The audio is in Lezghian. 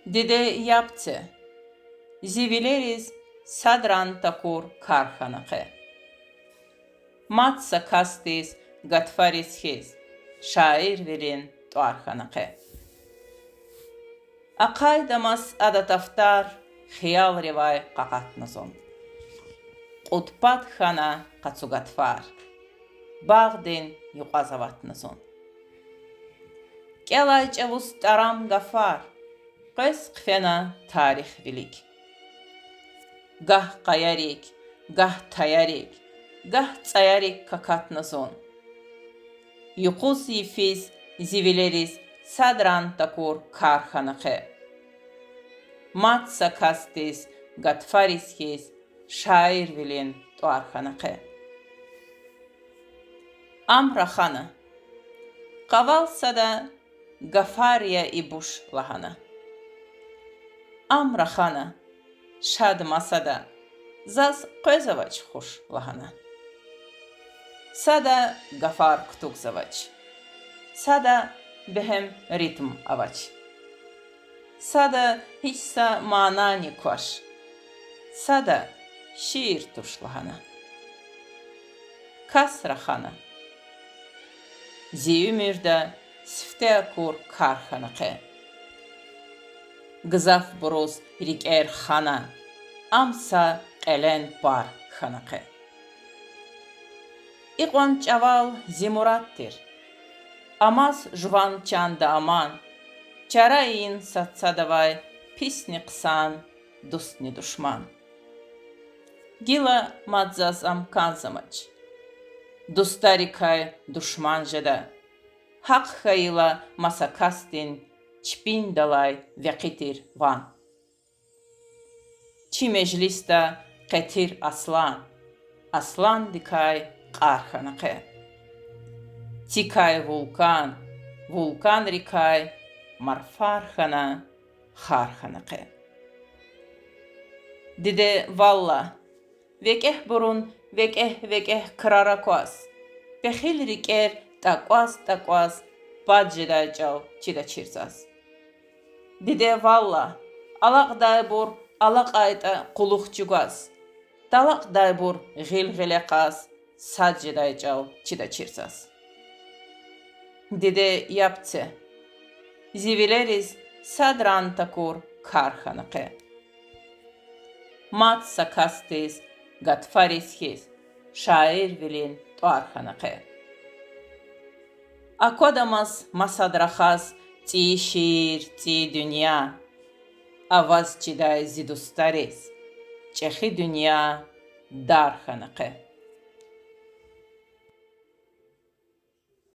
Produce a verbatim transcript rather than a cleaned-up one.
Диде, яб це, зи вилериз садран такур кар хьана къе. Мад са касдиз гатфариз хьиз, шаирвилин тӀвар хьана къе. Ахъайда маса ада тафтар, хиялривай къакъатна зун. Кьуд пад хьана къацу гатфар, багъдин юкьваз аватна зун. КӀелай чӀавуз тӀарам гафар, къвез хъфена тарих вилик. Гагь къаярик, гагь таярик, гагь цӀаярик какатна зун. Юкъуз йифиз зи вилериз садран такур кар хьана къе. Мад са касдиз гатфариз хьиз, шаирвилин тӀвар хьана къе. Ам рахана. Къавал сада, гафар я и буш лагьана. Ам рахана, шад масада, заз къвезавач хуш лагьана. Сада гафар кутугзавач. Сада бегьем ритм авач. Сада гьич са манани квач. Сада шиир туш лагьана. Кас рахана. Зи уьмуьрда сифте акур кар хьана къе. Гзафбуруз рикӀер хана, ам са кьелен пар хьана къе. Икьван чӀавал зи мурад тир. Амаз жуван чанда аман, чара ийин сад-садавай, писни хъсан, дустни душман. Гила мад заз ам кӀанзамач. Дустарикай душман жеда, гьахъ хьайила маса касдин чпиндалай векъи тир ван. Чи межлисда къе тир аслан, асландикай кьар хьана къе. Цикай вулкан, вулканрикай марфар хьана, хар хьана къе. Диде, валлагь, викӀегьбурун викӀегь-викӀегь крар акваз, пехил рикӀер такӀваз-такӀваз пад жедай чӀал чидачир заз. Диде, валлагь, алакьдайбур алакьайтӀа кьулухъ чӀугваз, талакьдайбур гъил-гъиле кьаз сад жедай чӀал чидачир заз. Диде, яб це, зи вилериз садран такур кар хьана къе. Мад са касдиз гатфариз хьиз, шаирвилин тӀвар хьана къе. Аквадамаз масад рахаз цӀийи шиир, цӀийи дуьнья, аваз чидай зи дустариз чӀехи дуьнья дар хьана къе.